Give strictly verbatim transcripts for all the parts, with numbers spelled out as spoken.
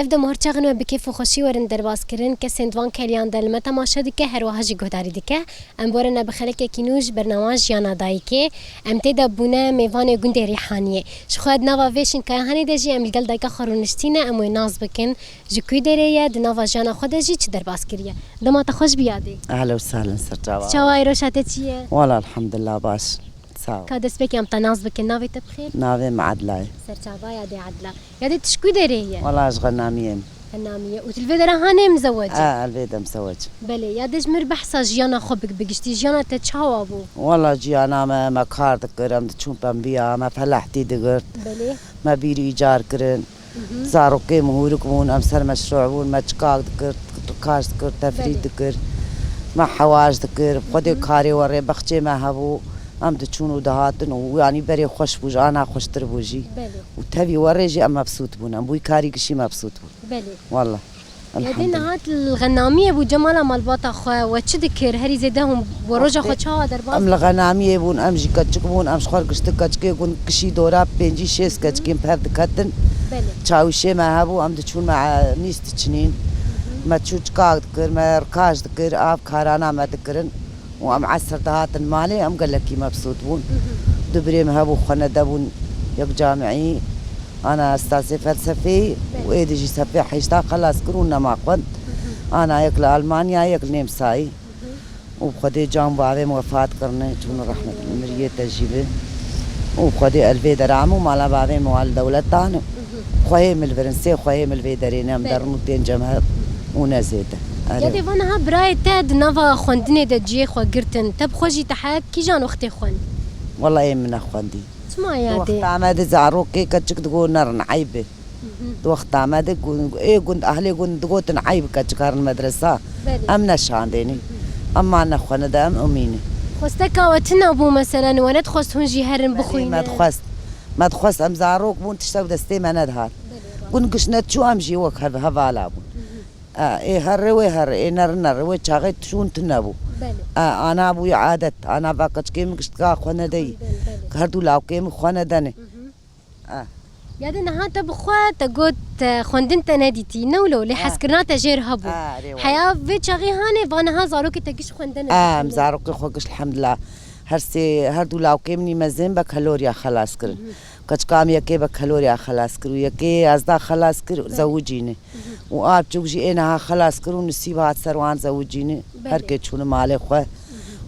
Ev dem her çaxin we bi kêf û xweşî werin derbas kirin. Kesên di van keliyan de li me temaşe dike, her wiha jî guhdarî dike. Em borine bi xelekekî nû ji bernama Jiyana Dayikê. Em tê de bûne mêvanê gundê Rîhaniyê. Ji xwe di nava vê şinkaya hanê de jî em li gel dayika xwe rûniştîne, em wê nas bikin. Ji kû derê ye, di nava jiyana xwe de jî çi derbas kiriye. Dema te xweş biyadê. Ehlen û sehlen, serçava. Çawa ye, roşa te çi ye? Wala elhamdulillah baş. Sağ ol. Ka destpêkê em te nas bikin, navê te bi xêr? Navê min Edla ye. Serçava yadê Edla. Yadê tu ji kû derê ye? Wala ji Xenamiyê me. Xenamiyê. Û tu li vê dera hanê mizewec î? E, li vê de mizewec im. Belê. Yadê ji mir behsa jiyana xwe bik, bi giştî jiyana te çawa bû? Wala jiyana me, me kar dikir, em diçûn pembiya, me felehtî digirt. Belê. Me bîr îcar kirin. Zarokê min hûrik bûn, em ser meşrû bûn, me çikak dikir, rikaş dikir, tefrî Belê. dikir. Me hewaş dikir, xwedê karê werê bexçê me hebû, em diçûn û dihatin û yanî berê xweş bû, ji ana xweştir bû jî. Belê. Û tevî werê jî em mebsût bûn, em bi wî karî gişî mebsût bûn. Belê. Wala. Yadê Elhamdulillah. Nihat li Xenamiyê bû cemala malbata xwe, we çi dikir? Herî zêde hûn we roja xwe Wextê çawa derbas em li Xenamiyê bûn, em jî keçik bûn, em ji xwe giştik keçikê gund kişî dora pêncî şêst keçikên pev diketin. Belê. Çawîşê me hebû, em diçûn me, e, nîs diçinîn. Me çûçikak dikir, me rikaş dikir, av karana me dikirin. Û em esir dihatin malê, em gelekî mebsût bûn. Du birê min hebû xwenede bûn yek camiî, ana estasê felsefeyî û Belê. êdî jî sefê heşta xelas kir û nema xwend. Ana yek li Almanya, yek li Nêmsayî. Û bi Xwedê can bavê min wefat kirine, çûn rehmet li miriyê te jî bi. Û Xwedê el vê dera min û mala bavê min wa li dewletan. Xwehê min li vir in, sê xwehê min li vê derê ne, em Belê. derin û tên cem hev û ne zêde. Erê. Yadê vana ha birayê te di nava xwendinê de cihê xwe girtin. Te bi xwe jî te heyat kîjan wextê xwend? Wela ê min nexwendî. Çima Di yadê? wexta me de zarokê keçik digot nerin, eyb e. Di wexta me de gu-, ê gund, ahlê gund digotin eyb keçik herin medresa. Belê. Em neşandênî. Em ma nexwenide, em umînî. Xwesteka we tune bû, meselen, we nedixwest hûn jî herin Belê, bixwînin? me dixwest. Me dixwest, em zarok bûn, tiştek destê me nedihat. Belê, rast. Gund giş nediçû, em jî wek hev-, hevala bûn. E, ê herre wê herre, ê nerre nerre, wê çaxê tişûn tune bû. Belê. E, ana bûyî adet, ana va keçikê min giştka xwe nedeyî. Belê, belê. Her du lawkê min xwe nedene. E. Yadê niha te bi xwe te got, e, xwendin te nedîtî, ne wilo, lê E. hezkirina te jêr hebû. E, erê wala. Heya vê çaxê hanê va niha zarokê te giş xwendin E, em zarokê xwe giş elhamdulillah. Her sê, her du lawkê min î mezin bekelorya xelas kirin. Keçika min yekê bekelorya xelas kir û yekê yazda xelas kir, Belê. zewicîne. Û a biçûk jî ê niha xelas kir û nisîb hat ser wan zewicîne. Belê. Her kê çûne malê xwe.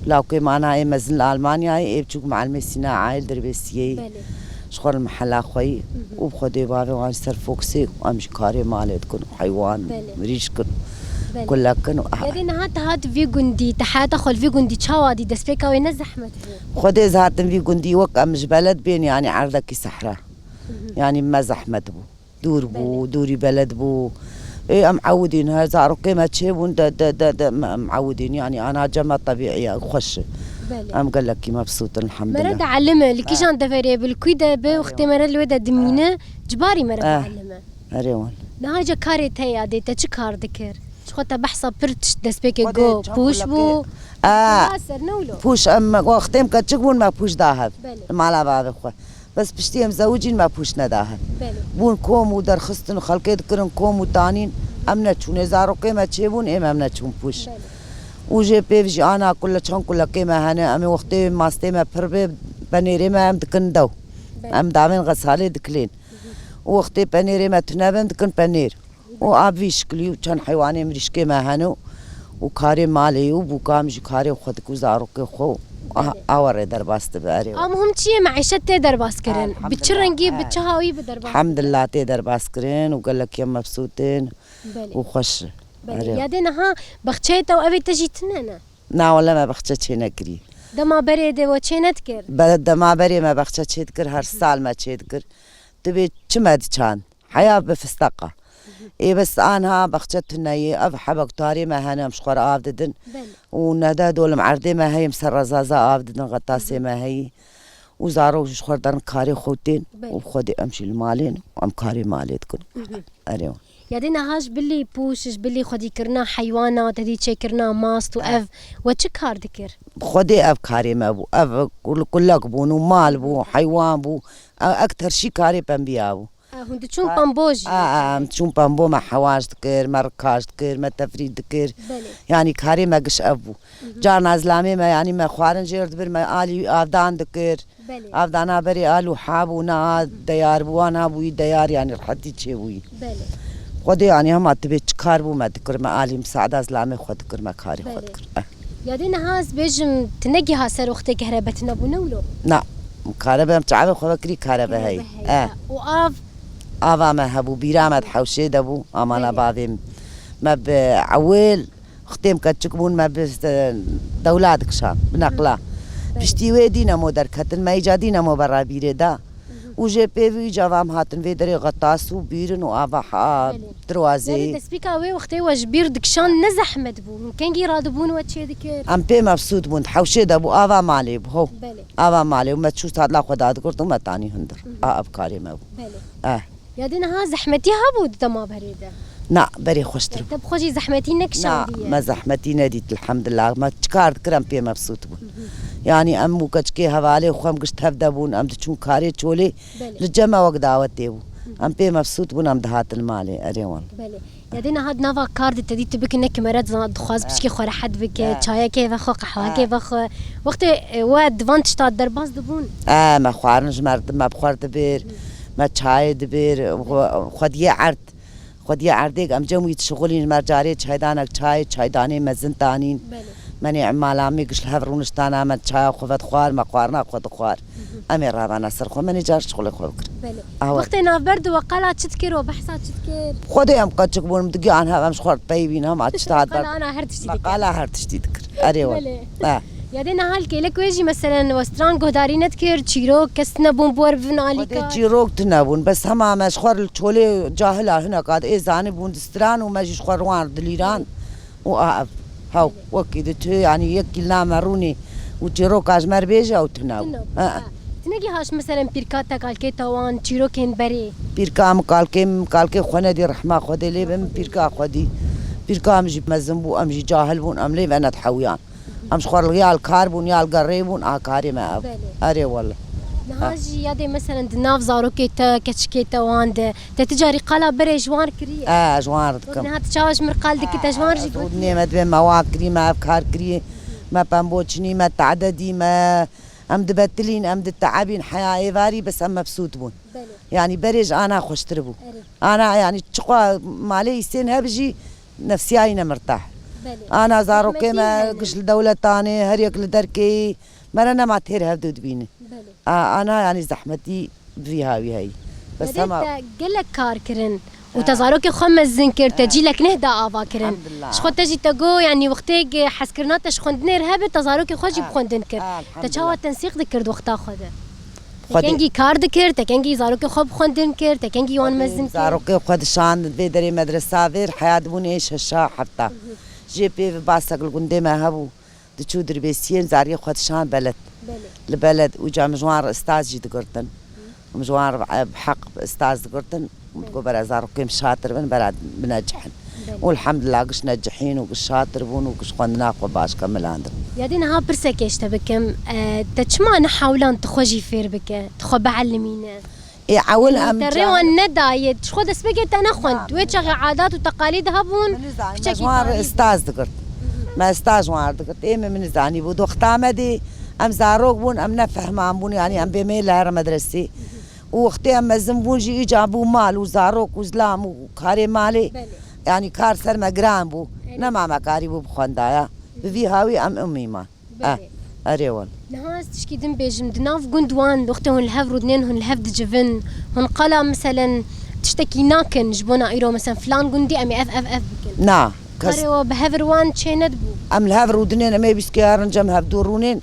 Lawkê mana ê mezin li Almanyayê, ê biçûk mielmê Sîna Aîl Dirbêsiyê. Belê. Ji xwe li mihela xwe yî. Û bi Xwedê bavê wan ji ser foksê û em jî karê malê dikin û heywan, Belê. mirîş kin, Belê. kulek kin û Yadê niha te hat vî gundî, te heyata xwe li vî gundî çawa dî, destpêka wê ne zehmet bû? Xwedê ez hatim vî gundî wek em ji beled bên, yanî erdekî sehra. Yanî me zehmet bû. Dûr bû, Belê. dûrî beled bû. Ê, em ewidîn, her zarokê me çêbûn, de, de, de, de, me, em ewidîn, yanî ana cema tebîî ye, xweş e. Belê. Em gelekî mebsût in, elhamdulillah. Mere dielime, li kîjan deverê bi, li kû de bi, Erê wextê wan. mere li wê de dimîne, cibarî mere Eh. dielime. Erê wan. Niha ca karê te yadê, te çi kar dikir? Ji xwe te behsa pir tişt destpêkê Xwedê go, çend pûş kulakê bû. Ah. Ser ne wilo. Pûş, em, wextê em keçik bûn, me pûş da hev. Belê. Mala bavê xwe. Bes piştî em zewicîn me pûş neda hev. Belê. Bûn kom û derxistin, xelkê dikirin kom û tanîn. Em neçûn, ê zarokê me çêbûn, êm em neçûn pûş. Belê. Û jê pêv jî ana kule, çend kulekê me hene, em ê wextê mastê me pir bê, penêrê me em dikin dew. Belê. Em davên xesalê dikilên. Û wextê penêrê me tune bin, dikin penêr. Û a vî şiklî û çend heywanê mirîşkê me hene û karê malê û bûka em jî karê xwe dike û zarokê xwe û a, Belê. a we rê derbas dibe, erê. A muhim çi ye? Meîşet tê derbas kirin. Bi çi Elhamdulillah, rengî, bi he. çi hawî bi derbas kirin? Elhamdulillah tê derbas kirin û gelekî em mebsût in Belê. û xweş e. Belê. Erê. Yadê niha baxçeyê te û evê te jî tune ne? Na wele me baxçe çê nekirî. Dema berê de we çê nedikir? Be-, dema berê me baxçe çê dikir, her sal me çê dikir. Dibê çi me diçand? Heya bi fisteqa. Ê bes anha baxçe tune ye, ev hebek tarê me hene, em ji xwe re av didin. Belê. Û nede dolim erdê me heye, em ser rezaza av didin, xetasê me heyî. Û zarok ji xwe re derin karê xwe tên. Belê. Û xwedê em jî li malê ne, em karê malê dikin. Erê. Yadê niha ji bilî pûş, ji bilî xwedîkirina heywana, tedî çêkirina mast û Ah. ev, we çi kar dikir? Xwedê ev karê me bû. Ev kul-, kulek bûn û mal bû, heywan bû. Ev ekter şî karê pembiya bû. E, hûn diçûn pembo jî? A, a, em çûn pembo, me hewaş dikir, me rikaş dikir, me tefrî dikir. Belê. Yanî karê me giş ev bû. Carna zilamê me, yanî me xwarin jêr dibir, me alî avdan dikir. Belê. Avdana berê a lûha bû, na diyar bû, wan a bûyî diyar, yanî rehetî çêbûyî. Belê. Xwedê, yanî hema tibê çi kar bû me dikir, me alî misaada zilamê xwe dikir, me karê xwe Belê. dikir. Eh. Ya dê niha ez bêjim, tu negîha ser wextê kerebe tune bûne wilo? Na, karebe em çavê xwe vekirî karebe heyî. Kerebe heyî, Eh. ha. Û av? Ava me hebû, bîra me di hewşê de bû, amana Belê. bavê min. Me bi ewil, wextê em keçik bûn, me bi, e, dewla dikişan, bi neqla. Belê. Piştî wê dîne mo derketin, me îca dîne mo berabîrê da. Û jê pê vî îca vam hatin vê derê xetas û bîrin û ava ha Belê. Derê dirwazeyê. destpêka wê wextê we ji bîr dikişan ne zehmet bû. Hûn kengî radibûn we çê dikir? Em pê mebsût bûn. Hewşê de bû, ava malê bû. Ho. Belê. Ava malê û me çû sadla xwe dadigirt û me tanî hundir. A ev karê me bû. Belê. Eh. Ya dê niha zehmetî hebû di dema berê de? Na, berê xweştir bû. Te bi xwe jî zehmetî Na, nekişandiye? me zehmetî nedît, elhamdulillah. Me çi kar dikir, em pê mebsût bûn. Yanî em û keçikê hevalê xwe em gişt hev de bûn, em diçûn karê çolê, Belê. li cem me wek dawetê bû. Em pê mebsût bûn, em dihatin malê, erê wal. Belê. Ya dê niha di nava kar de te dî tu bike ne kimere dixwaz piçkê xwe rehet bike, çayekê vexwe, qehwekê vexwe. Wextê, e, we di van tişta derbas dibûn? E, me xwarin ji merdim me bi xwe dibir, me çayê dibir, xwe-, xwediyê erd. Xwediyê erdêk em cem wî dişixulîn, me carê çaydanek çayê, çaydanê mezin tanîn. Belê. Me nê emala me giş li hev rûniştana, me çaya xwe vedixwar, me xwarina xwe dixwar. Em ê ravana ser xwe, me nê car şixulê xwe bikir. Belê. Awe. Wextê navber di we qala çi dikir û behsa çi dikir? Xwedê em qeçik bûn, em digihan hev em ji xwe re peyivîn, hema çi dihat ber. Qala ana her tiştî Me dikir. qala her tiştî dikir. Erê we. Belê. Ha. Ya dê niha li kêlek wê jî meselen we stran guhdarî nedikir, çîrok, kes tune bûn bi we re bibin Xwedê alîkar? çîrok tune bûn, bes hema me ji xwe re li çolê cahila hineka di ê zanî bûn di stran û me jî ji xwe re wan re dilîran. û a ev. Hew, wekî di tu, yanî yekî li name rûnê û çîroka ji me re bêje ew tune bû. Tune bû, He. ha. Tu negî haş, meselen, pîrka te kalkê te wan çîrokên berê? Pîrka min kalkê min, kalkê xwe nedî, rehma Xwedê lê be min pîrka xwe dî. Pîrka min jî mezin bû, em jî cahil bûn, em lê ve nedihewiyan. Em ji xwe re ya li kar bûn, ya li gerê bûn, a karê me ev. Belê. Erê wele. Niha Ha. jî ya dê, meselen, di nav zarokê te, keçikê te wan de, Te ti carî qala berê ji wan re kiriye? E, ji wan re dikim. Niha tu çawa ji min re qal dikî, te ji wan re jî gotiye? Rûdinê me dibê me wa kirî, me ev kar kirî, me pembo çinî, me tade dî, me, em dibetilîn, em diteebîn, heya êvarî, bes em mebsût bûn. Belê. Yanî berê ji ana xweştir bû. Erê. Ana, yanî çiqwa malê îsên hebî jî nefsiya yîne mirtah. Belê. Ana zarokê Zehmetî me hene. giş li dewletanê, her yek li derkeyî, me re nema têr hevdû dibînin. Belê. A, ana, yanî zehmetî bi vî hawî heyî. Bes Erê, hema te gelek kar kirin û te Ha. zarokê xwe mezin kir, te Ha. cîlek neh da ava kirin. Elhamdulillah. Ji xwe te jî te got, yanî wextê hezkirina te ji xwendinê re hebe, te zarokê xwe jî Ha. bi xwendin kir. Ha, Te çawa elhamdulillah. tensîq dikir di wexta xwe de? Te Xwedê kengî kar dikir, te kengî zarokê xwe bi xwendin kir, te kengî wan Xwedê mezin kir? zarokê xwe dişand, vê derê medresa vêr, heya dibûn ê şeşa hefta. Jê pê ve basek li gundê me hebû. Diçû dirbêsiyên zariyê xwe dişan beled. Belê. Li beled û ca min ji wan re istaz jî digirtin. Min ji wan re, e, bi heq istaz digirtin. Min digot bera zarokên şatir bin, bera binecihin. Belê. Û elhamdulillah giş necihîn û giş şatir bûn û giş xwendina xwe baş kemilandin. Ya dê niha pirsekê ji te bikim, e, te çima nehewlan tu xwe jî fêr bike, tu xwe bielimîne? Ê, ewil Yanî em te rê wan nedaye, ji xwe destpêkê te nexwend. Na, Wê çaxê adat û teqalîd hebûn, Min nizanî, me kiçekî ji wan re tarî bû. istaz digirt. Me istaz ji wan re digirt. Ê min, min nizanî bû. Di wexta me dê, em zarok bûn, em nefehman bûn, yanî em bê me li her medresê. Û wextê em mezin bûn jî îca bû mal û zarok û zilam û karê malê. Belê. Yanî kar ser me giran bû. Erê. Nema me karî bû bixwendaya. Bi vî hawî em umî man. Belê. Eh, erê wele. Niha ez tişkî din bêjim, di nav gund wan, wextê hûn li hev rûdinên, hûn li hev dicivin, hûn qala, meselen, tiştekî nakin ji bona îro, meselen, filan gundî em ê ev, ev, ev bikin. Na, kes Karê we bi hev ir wan çê nedibû? Em li hev rûdinên, em ê bîskê herin cem hevdû rûnên.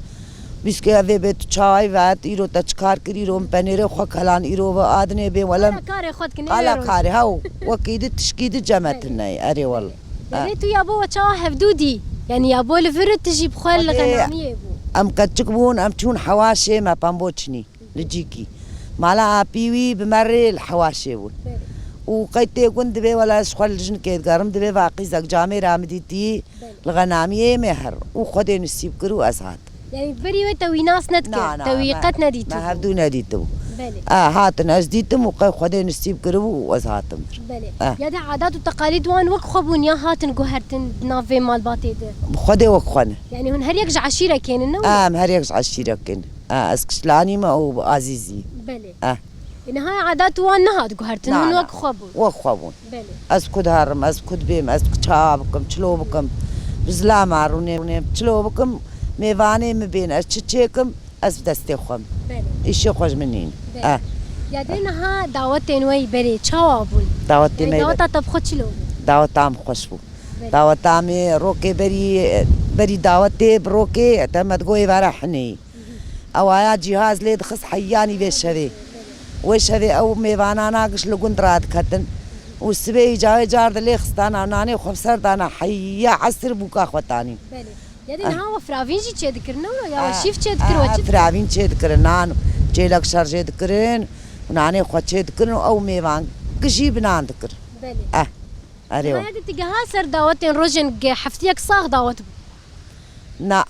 Bîskê ev ê bê tu çawayî vet, îro te çi kar kir, îro min penêrê xwe kelan, îro ve adinê bê wele. Qala karê xwe dikin, Qala ê karê, hew, wekî di tişkî di cem Belê. tine, erê wele. Yanî tu ya bo we çawa hevdû dî? Yanî ya bo li vir tu jî bi xwe li Xwedê xenamiyê bû. Em keçik bûn, em çûn hewaşê me pembo çinî, li cîkî. Mala apî wî bi me rê li hewaşê bûn. Belê. Û qey tê gund dibê wela ez ji xwe li jinikê digerim, dibê va qîzek camêra min dîtî, Belê. li xenamiyê me her. Û Xwedê nisîb kir û ez hat. Yani berî wê te wî nas nedikir, Na, na, te wî me, qet nedîtibû. Me hevdû nedîtibû. Belê. E, hatin ez dîtim û qey Xwedê nisîb kiribû û ez hatim vir. Belê. Eh. Ya de adat û teqalîd wan wek xwe bûn ya hatin guhertin di nav vê malbatê de? Xwedê wek xwe ne. Yani hûn her yek ji eşîrekê ne, ne wî? Em her yek ji eşîrekê ne. E, ez Kişlanî me û Azîzî. Belê. Eh. E, niha adat wan nehat guhertin, Na, hûn na. Wek xwe bûn. Wek xwe bûn. Belê. Ez ku diherim, ez ku dibêm, ez ku çawa bikim, çilo bikim. Bi zilama rûnêm, rûnêm, çilo bikim, mêvanê min bên, ez çi çêkim, ez bi destê xwe me. Belê. Îşê xwe ji min nîne. Belê. Eh. Ya dê niha dawetên we yî berê çawa bûn? Dawetê Yani me yî daweta berê. Te bi xwe çilo bû? Daweta min xweş bû. Belê. Daweta me rokê berî, berî dawetê bi rokê, te me digo êvara hineyî. Ewaya cîhaz lê dixist heyanî vê şevê. Wê şevê ew mêvanana giş li gund radiketin. Û sibê îca wê car dilê xistana û nanê xwe bi ser dana heya esir bûka xwe tanîn. Belê. Ya dê Eh. niha we firavîn jî çêdikir, ne wilo? Ya we Eh, şîf çêdikir, eh, we eh, çi dikir? Firavîn çêdikir, nan, çêlek şerjê dikirin, û nanê xwe çêdikirin û ew mêvan gişî bi nan dikir. Belê. Eh, erê Niha we. Ya dê tu geha ser dawetên rojên ge-, heftiyek sax dawet bû? Na,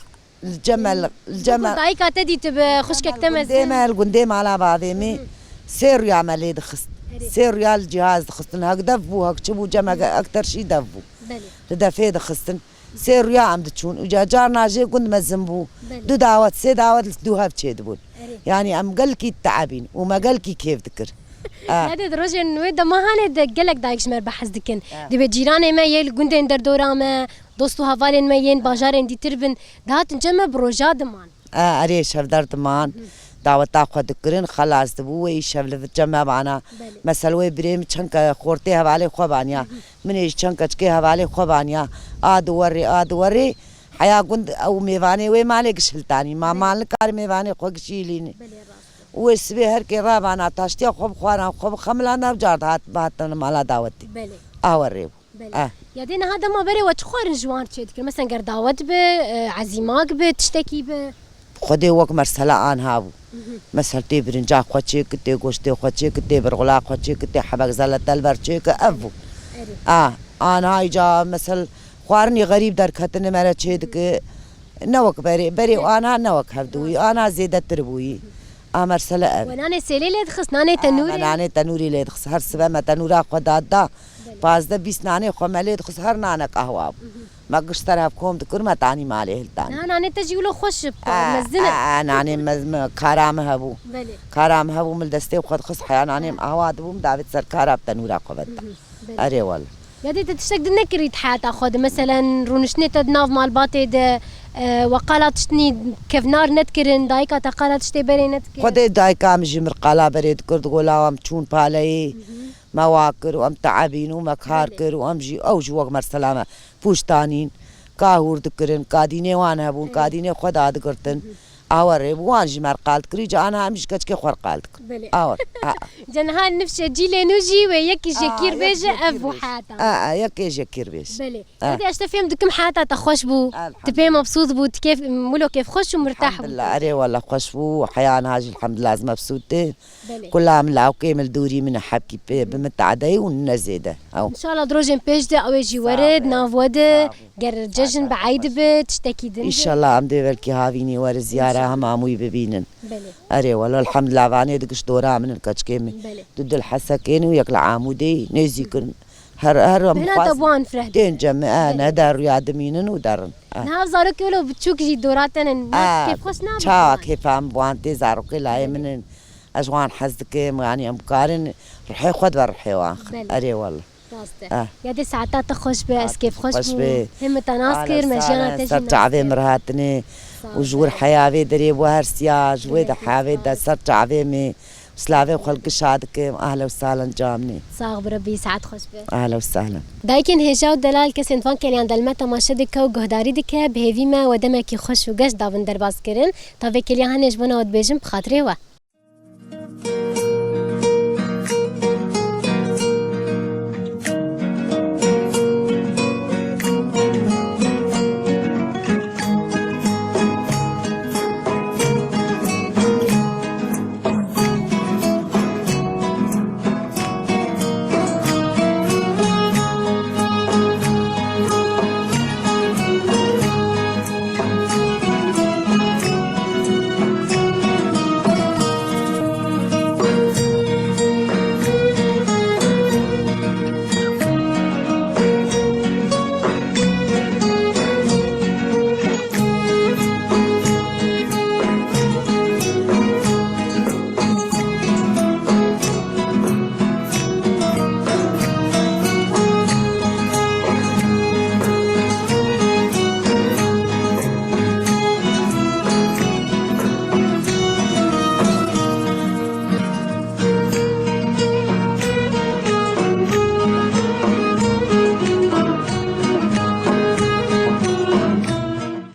li cem me, li cem me. Dayika te dîtibe, xwişkek te mezin. Gundê me, li gundê mala bavê min. Hı. Sê rûya me lê dixist. Erê. Sê rûya li cihaz dixistin. Hek def bû, hek çi bû, cem me ekter şî def bû. Belê. Li defê dixistin. Sê rûya em diçûn. Û ca carna jê gund mezin bû. Belê. Du dawet, sê dawet li du hev çêdibûn. Erê. Yani em gelkî teebîn û me gelkî kêf dikir. Ah. Ya dê di rojên wê dema hanê de gelek dayik ji me re behs dikin. Ah. Dibê cîranê me yê li gundên derdora me, dost û hevalên me yên bajarên dîtir bin, dihatin cem me bi roja diman. Ah, erê şevder diman. Hı. Daweta xwe dikirin, xelas dibû, wê îşev li vir cem me bana. Belê. Mesel wê birê min çend ke xortê hevalê xwe baniya. Hı hı. Min ê ji çend keçikê hevalê xwe baniya. A diwerê, a diwerê. Heya gund ew mêvanê wê malê gişiltanî. Ma Belê. Mal nikare mêvanê xwe gişîlînî. Belê, rast e. Û wê sibê her kê ravana taştiya xwe bixwaran, xwe bixemilan, nav car dihat, bihatin mala dawetê. Belê. Awe rê bû. Belê. Eh. Ya dê niha dema berê we çi xwarin ji wan çê dikir? Mesela ger dawet bi, e, ezîmak bi, tiştekî bi? Xwedê wek mersela anha bû. Mhm. Mesel tê birinca xwe çêkir, tê goştê xwe çêkir, tê birxula xwe çêkir, tê hebek zeletel ver çêkir, ev bû. Erê. A, anha îca mesel xwarinî xerîb derketine me re çêdike. Ne wek berê, berê û ana ne wek hev dûyî, ana zêdetir bûyî. A mersele ev. We nanê sêlê lê dixist, nanê A, tenûrê? Me nanê tenûrî lê dixist. Her sibe me tenûra xwe dad da. Belê. Pazdeh bîst nanê xwe me lê dixist, her nane qehwa bû. Mhm. Me giş ser hev kom dikir, me tanî malê hiltanî. Niha nanê te jî wilo xweş e, A, mezin e. A, a, nanê me, me, kara me hebû. Belê. Kara me hebû, min li destê xwe dixist, heya nanê me ahwa dibû, min davêt ser kara bi tenûra xwe veda. Mhm. Belê. Erê wele. Ya dê te tiştek din nekirî di heyata xwe de? Meselen, rûniştinê te di nav malbatê de, e, we qala tiştinî kevnar nedikirin, dayika te qala tiştê berê nedikir? Xwedê dayika min jî mir qala berê dikir, digo lawa em çûn paleyê, Mhm. me wa kir û em teebîn û me kar Belê. Kir û em jî, ew jî wek mersela me pûştanîn, ka hûr dikirin, ka dînê wan hebûn, ka Belê. Dînê xwe dadigirtin. Mhm. Awe rê bû, wan jî me re qal dikir, îca ana em jî keçikê xwe re qal dikir. Belê. Awe, a. Ca niha nifşe cîlê nû jî wê yekî jê A, kîr yek bêje, jê ev kîr bû bêje. Heyata me. A, a, yekê jê kîr bêje. Belê. A. Ya dê ez te fêm dikim heyata te xweş bû. Tu pê Elhamdulillah. Mebsût bû, tu kêf, wilo kêf xweş û murtah bû. Elhamdulillah, erê wele xweş bû, heya niha jî elhamdulillah ez mebsût im. Belê. Kula min lawkê min li dûrî min hebkî pê bi min teadeyî û ne zêde. Ew. Înşallah di rojên pêş de ew ê jî Sağ were, ol. Di nav we de, Sağ ol. Ger cejn bi eyd bi, tiştekî din bi. Înşallah em dê belkî havînî were ziyara Înşallah. Hema em wî bibînin. Belê. Erê wele elhamdulillah vanê di giş dora min in keçikê min. Belê. Du dil hesekên û yek li Amûdê nêzîk in. Her, her em Bihna te xwazin. Bi wan fireh Tên cem, e, Belê. Ne der rûya dimînin û derin. E. Niha zarokê wilo biçûk jî dora te ne, ne E, kêfxweş nabin çawa wan. Kêfa min bi wan tê, zarokê layê Belê. Min in. Ez ji wan hez dikim, yanî em bikarin ruhê xwe di ber ruhê wan xin. Belê. Erê wele. Rast e. Eh. Ya dê saeta te xweş be, ez Saeta kêf xweş xweş bûm. Be. Him min te nas kir, me jiyana te jî nas kir. Ahlen sahlen, ser çavê min re hatine. Sağ ol. Û ji wir heyavê derê bû her siya, ji wê de heyavê de ser çavê min. Silavê xwe li gişa dikim. Ahlen sahlen camnê. Sax bi Rebbî, saet xweş be. Ahlen sahlen. Dayikên hêja û delal kesên van keliyan delme temaşe dike û guhdarî dike, bi hêvî me we demekî xweş û geş dabin derbas kirin. Ta vê keliya hene ji bona we dibêjim bi xatirê we.